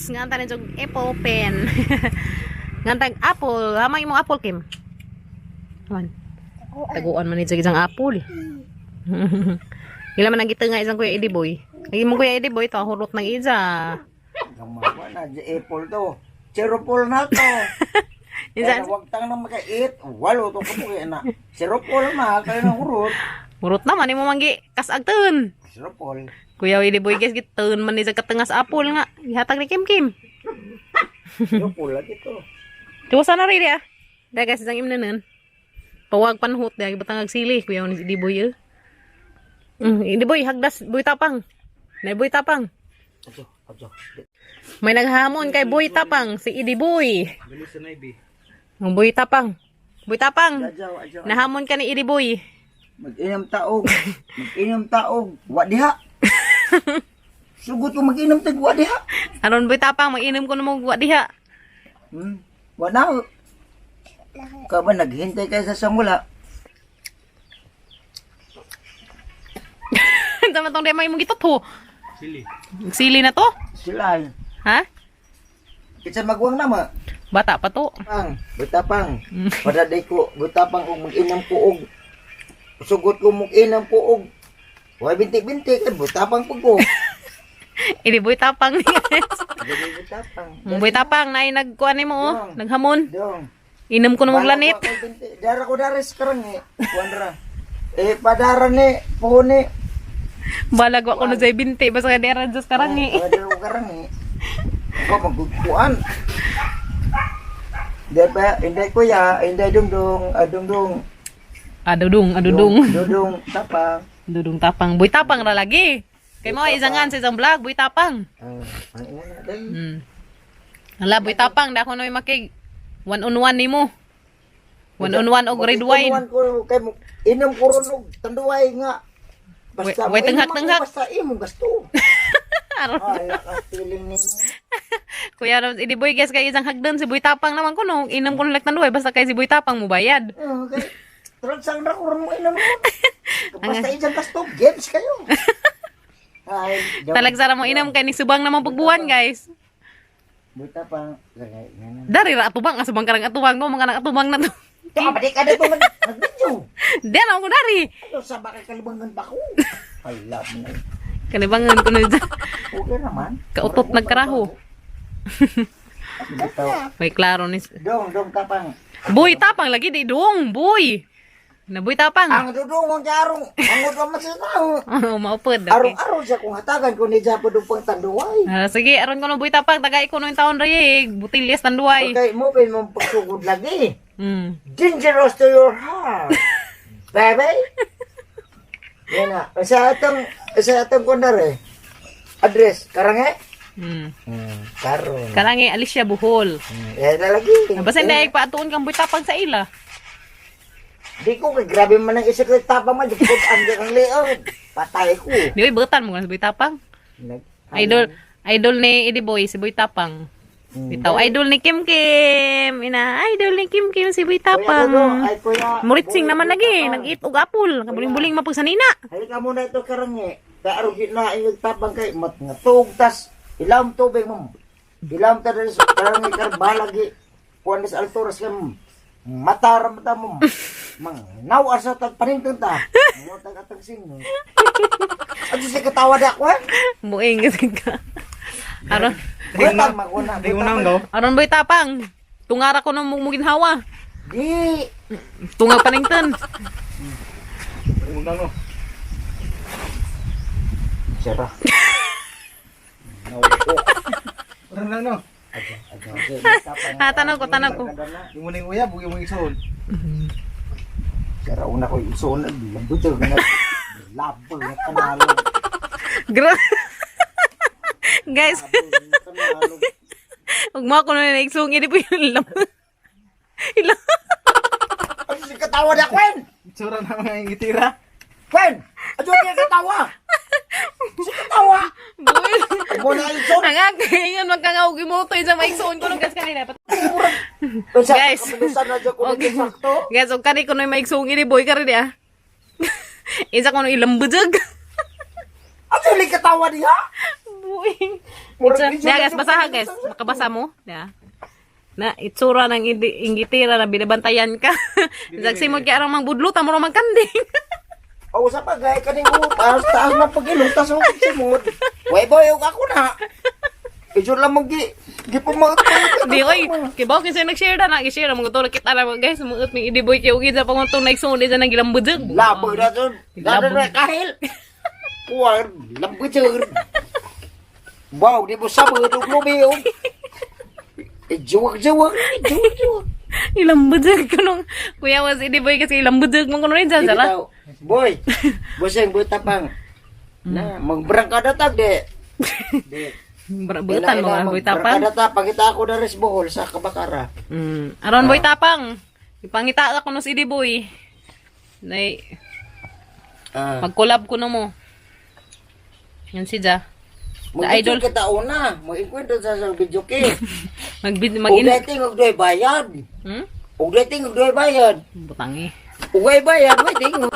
Nga ta ni apple pen. Nga tag apple. Hamay mo apple, Kim. Aman. Taguan man ni isang apple. Ila man ang gitanga isang Kuya Eddie Boy. Ay mo Kuya Eddie Boy to hurot ng isa. Gamawa na, di apple to. Cheropol na to. Isa Kaya wag tang na maka-eat. Walo to kabuhi na. Cheropol na, kaya na hurot. Hurot naman imo manggi kasagtun. Cheropol. Kuya Eddie Boy, guys, gitun man ni sa katangas apple nga. Ihatag ni Kim Kim. Cheropol lagi to. Tuwa na rin ah. Dahil guys, isang imnanan. Pawag panhut dahil batang agsili. Kuya ni Eddie Boy eh. Eddie Boy, hagdas, Boy Tapang. Na Boy Tapang. Adyo, adyo. May naghamon kay Boy Tapang, si Eddie Boy. Bilis sa naibi. Ang Boy Tapang. Boy Tapang. Adyo, adyo. Nahamon ka ni Eddie Boy. Mag-inom taog. Mag-inom taog. Wa diha. Sugot ko mag-inom tag wa diha. Aron Boy Tapang, mag-inom ko na mo diha. Wa na. Ka ba naghintay kayo sa sangula? Tama tong di may mong gitotho. Sili. Sili na to? Sila. Ay. Ha? Kitsa magwang na ma. Bata pa to. Pang, butapang. Padaday ko, butapang og mag-inom ko og sugot ko mag-inom ko og way binti-binti kay butapang pud ko. Eddie Boy Tapang ni guys. Dili butapang. Boy Tapang, naay nagkuan nimo oh, naghamon. Dong. Inom ko na mong lanit. Balak ko ako'y binti. Dara ko dares karon eh. Kuan ra. Eh padara ni, puhon ni. Balag wa ko na sa binti basta kay dera Diyos karangi. Padara ko karon eh. Ako magkukuan. Di ba, hindi kuya, hindi dungdung, adungdung. Adudung, adudung. Dudung, tapang. Dudung Tapang. Boy Tapang ra lagi. Kay mo isangan sa isang vlog, Boy Tapang. Ah, ang ina day. Hala, Boy Tapang, dako na may makig one on one nimo. One on one og red wine. Inuman ko kay mo, inom ko ron og tanduay nga. Basta Way- way mo, inom ako, tunghak-tunghak. basta imong gasto. Aron. Ala ka feeling nimo. Kuya Rams, idi boy guys kay isang hagdan si Boy Tapang naman ko no. Inom ko lang tanduay basta kay si Boy Tapang mo bayad. Okay. Transang ra ko ron mo inom ron. Basta isang gasto, games kayo. Ay, Talagsara mo inom kay ni subang naman pagbuwan, guys. Buta pang lagay nga na. Dari ra atubang, asubang karang atubang no, mga nang atubang na to. Kaya ba di ka dito mag-video? Di na ako dari. Ano sa baka kalibangan pa ko? Hala mo na. Kalibangan ko na dyan. Okay naman. Kautot nagkaraho. Bitaw. May klaro ni Dong, dong tapang. Boy Tapang lagi di dong, boy. Na Boy Tapang. Ang dudong ang karong, ang udong masinaw. Oh, maupod. Okay. Arong-arong siya kung hatagan ko ni Japo dong pang tanduay. Ah, sige, aron ko no Boy Tapang, tagay ko no yung taon ray, butilyas tanduay. Okay, mo pa mong pagsugod lagi. Dangerous to your heart. Baby. Yan na. Sa atong kundar eh. Address, karange? Karon. Kalangi Alicia Buhol. Yan na lagi. Basta hindi ay paatuon kang Boy Tapang sa ila. Di ko kay grabe man ang isa kay tapang man di ko ang ang leon. Patay ko. Di oy butan mo si Boy Tapang. Idol idol ni Eddie Boy si Boy Tapang. Bitaw idol ni Kim Kim. Ina idol ni Kim Kim si Boy Kuya Tapang. Dodo, ay kuya. Muritsing Boy, naman Boy lagi, Tapang. nag-eat og apple, kabuling-buling mapagsanina. Halika muna ito karange. Kaaro na inyong tapang kay mat nga tugtas. Ilam tubig mo. Ilam ta dali sa karange kar balagi. Kuan sa alturas kay matara mata mo. Mang naw asa tag paningtong ta. Mo tag atang sino. Ato si katawa da ko. Buing kasi ka. Aron Butang maguna. Di unang daw. aron Boy Tapang. Tungara ko nung mugginhawa. Di. Tungag panington. Unang no. Sira. Naw ko. Unang lang no. Ah, tanaw ko, tanaw ko. Yung muna yung uyab, yung isuon. Sira una ko isuon lambot na. Labo na kanalo. Guys, Kanalo. ug mo ako na naigsuong ini po yung lam. Ilang. Ano si katawa na, Kwen? Itsura na mga ingitira. Kwen! Ano siya katawa? Si katawa! Boy. Mo na ison. Ang ingon magkangaw gimoto sa maigsuon ko nung gas kanina. Guys. Guys. Na dyan ko Okay. sakto. Guys, og kani ko na maigsuong ini boy kari di ah. Isa ko nung ilambujag. Ano si katawa niya? Buing. Murag Diya guys, basaha guys. Makabasa mo. Ya. Na itsura ng inggitira na binabantayan ka. Nagsimod kay arang mangbudlo tamo ra magkanding. O sa pagay kaning taas taas na pagilong tas og simod. Way boy og ako na. Ijo lang mag gi gipumaot. Di oy, kibaw kinsa nag-share na nag-share mo tulog kita na guys, muot ning idiboy kay ugid sa pangutong naigsoon di sa nang gilambudog. Laboy na to. Labo na kahil. Kuwar, lamboy jud. Wow, di mo sabod og lubi og. Juwag-juwag, juwag-juwag. Ilambudog ko nung kuya was idiboy kasi ilambudog mo kuno rin dyan, sara. Bitaw. Boy, buseng boy tapang. Na, magbrangkada tag de. De. Butan mo ang boy tapang. Magbrangkada ta, pangita ako na res Bohol sa Kabakara. Aron boy tapang. Ipangita ako no si idiboy. Nay, Ah. mag-collab ko no mo. Yan si Ja. The idol. Mag-idol kita una, mag-ikwento sa video ke. Mag Ug mag in. dating og doy bayad. Hmm? Ug dating og doy bayad. Butangi. Ugay bayad, way tingog.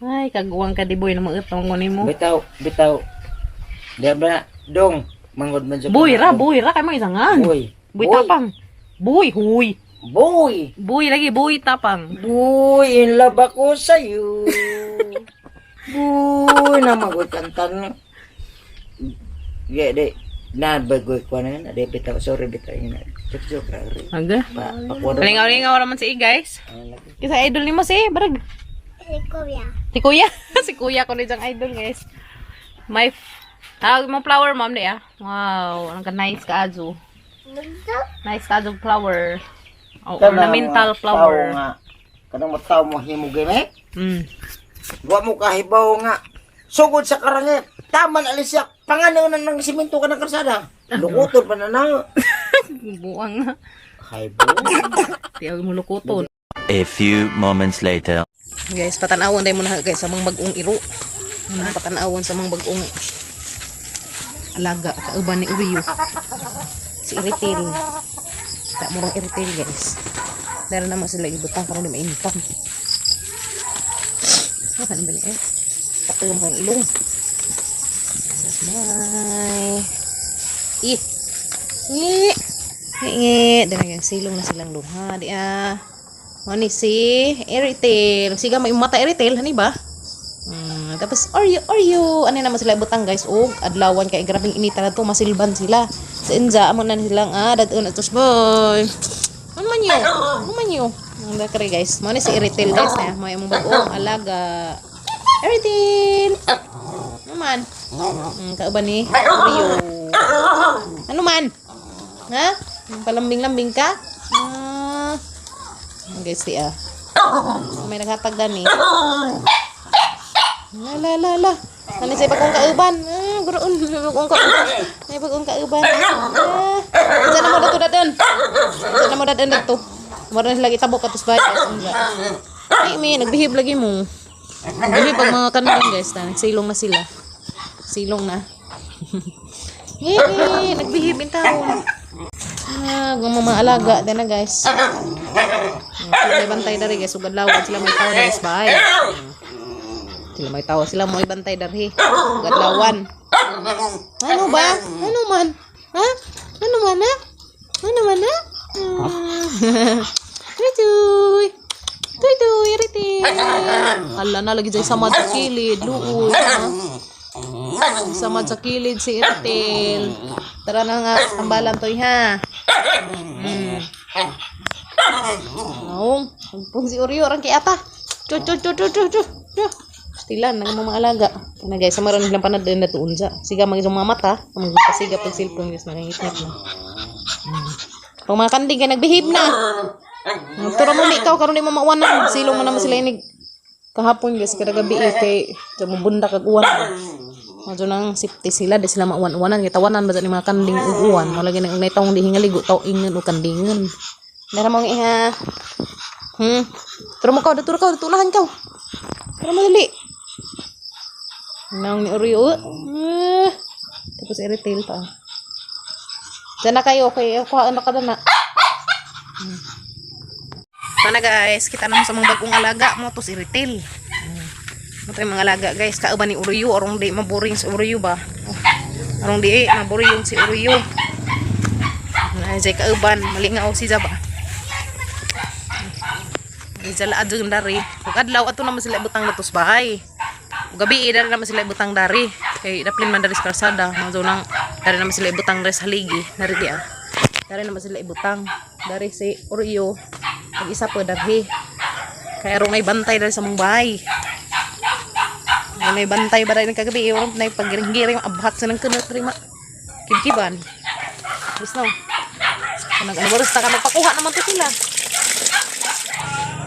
Ay, kaguwang ka di boy na maut ang kunin mo. Bitaw, bitaw. Di ba dong mangod man sa Boy ra, boy ra kay mga isangan. Boy. Boy tapang. Boy, huy. Boy. Boy lagi, boy tapang. Boy, in love ako sa'yo. Boy, na magod kantan. Ye, di. Na, bagoy ko na na. Di, bitaw. Sorry, bitaw. Yun na. Joke, joke. ra, ra. Aga. Pa, pakuha na. Lingaw-lingaw raman si I, guys. Ang lagi. Kasi idol nimo si Barag. Si Kuya. Si Kuya. Si Kuya ko na diyang idol, guys. My tawag mo flower, ma'am, di ah. Wow, ang ka nice ka azo. Gusto? Nice ka azo flower. Oh, Kanang ornamental mga flower. tao nga. Kanang mga tao mo himo gani. Wa mo kahibaw nga. Sugod sa karangit. Taman alis siya. Panganunan ng simento ka ng karsada. Lukuton pa na na. Buang na. Kaibo. Tiyaw mo lukuton. A few moments later. Guys, patanawon tayo muna guys sa mga bagong iro. Muna patanawon sa mga bagong alaga kauban ni Uriyo. Si Iritil. Ta murang Iritil guys. Dara naman sila ibutang karon di maintan. Ano ba niya? Patulong kang ilong. That's my. Ih. Ngi. Ngi. Ngi. Dara guys, silong na silang duha di ah. Mao ni si Eritel. Siga may mata Eritel, hani ba? Tapos Oreo, Oreo. Ano naman sila ibutang guys og adlawan kay grabing inita na to, masilban sila. Sa inza amo na silang dadun atos boy. Ano man yo? Ano man yo? Ang dakre guys. Mao ni si Eritel guys na. Mao imong bag-ong alaga. Eritel. Ano man? Kauban ni Oreo. Ano man? Ha? Palambing-lambing ka? Ah. Guys, di ah. May naghatag dani. La la la la. Ano sa bagong kauban? Ah, guroon bagong kauban. May bagong kauban. Ah. Unsa na mo dato dadon? Unsa na mo dadon dato? Mura na sila gitabok atos bayad. Ay, may nagbehave lagi mo. Nagbehave ang mga kanding guys. Na, nagsilong na sila. Silong na. Eh, nagbehave in taon. Ah, mga alaga din na guys. Sila may bantay dari guys, ug adlaw sila may tawo guys, bye. Sila may tawo sila mo bantay dari. Ug adlawan. Ano ba? Ano man? Ha? Ano man ha? Ano man ha? Ah. Tuy tuy. Tuy tuy, riti. Ala na lagi jay samad sa kilid, luoy. Ha? Samad sa kilid si Irtil. Tara na nga, tambalan toy ha. Naong, pag si Oreo orang kay ata. Chu chu chu chu chu chu. Chu. Stilan nang mga alaga. Kana guys, samaran nilang panad na tuon sa. Siga mag isang mga mata, magpasiga pag cellphone guys nakangitngit na. Pag mga kanding kay nagbehave na. Turo mo ikaw karon di mo mauwanan. Silong mo naman sila inig kahapon guys kada gabi eh, kay sa mabunda kag uwan. Medyo nang safety sila di sila mauwan-uwanan kay tawanan ba sa ni mga kanding ug uwan. Mo lagi nang taong di hingaligo taw ingon og kandingon. Dara mo iha. Turo mo ka, turo ka, tunahan ka. Turo mo dali. Nang ni Oreo. Ah. Tapos i-retail pa. Diyan na kayo, okay. Kuhaan na ka na. Sana guys, kita naman sa mga bagong alaga mo to si retail. Ito yung mga alaga, guys. Kauban ni Uruyo. Arong di maboring si Uruyo ba? Oh. Arong di maboring si Uruyo. Ay, jay kauban. Malingaw si Zaba. Ay, zala adjong dari. Ug adlaw ato naman sila ibutang natos bahay. Ug gabi dari naman sila ibutang dari. Kay daplin man dari sa kalsada. Mga nang dari naman sila ibutang dari sa haligi. Dari di ah. Dari naman sila ibutang. Dari si Oreo. Ug isa pa darhi. Kay aron ay bantay dari sa mong bahay. Aron ay bantay ba dari kagabi? Aron na paggiring-giring abhat sa nang kunot rima. Kibkiban. Gusto. Nag ano ta ka magpakuha naman to sila.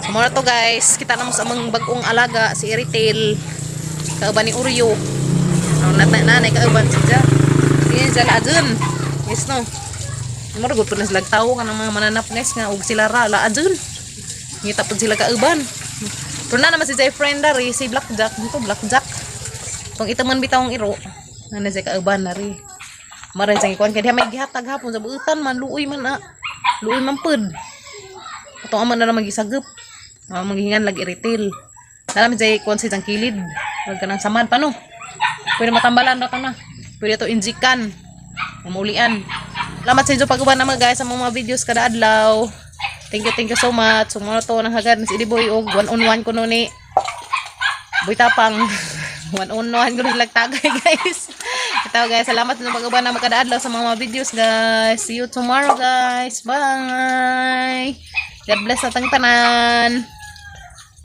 So muna to, guys, kita na mo sa amang bagong alaga si Eritel. Kauban ni Uryo. So nanay kauban si Ja. Sige ja laadun. Yes no. Mura gud pud na sila tawo kanang mga mananap, guys, nga og sila ra laadun. Ngita pud sila kauban. Pero na naman si Jay friend dari si Blackjack, ito Blackjack. Tong itaman bitawng iro. Nana siya kauban na ri. Maran sa ikuan kay diha may gihatag hapon sa buutan man luoy man ah. Luoy man pud. Atong ama na lang magisagop. Ah, manghihingan lagi retail. Alam jay kuan sa isang kilid. Wag ka nang samad pa no. Pwede matambalan ra na. Pwede to injikan. Mamulian. Salamat sa inyo pag-uban naman, guys, sa mga videos kada adlaw. Thank you so much. So, muna to nang hagad si Boy og one on one ko no ni Boy Tapang. One on one ko rin tagay, guys. Ito, guys, salamat sa pag-uban naman kada adlaw sa mga videos, guys. See you tomorrow, guys. Bye. God bless sa tang tanan.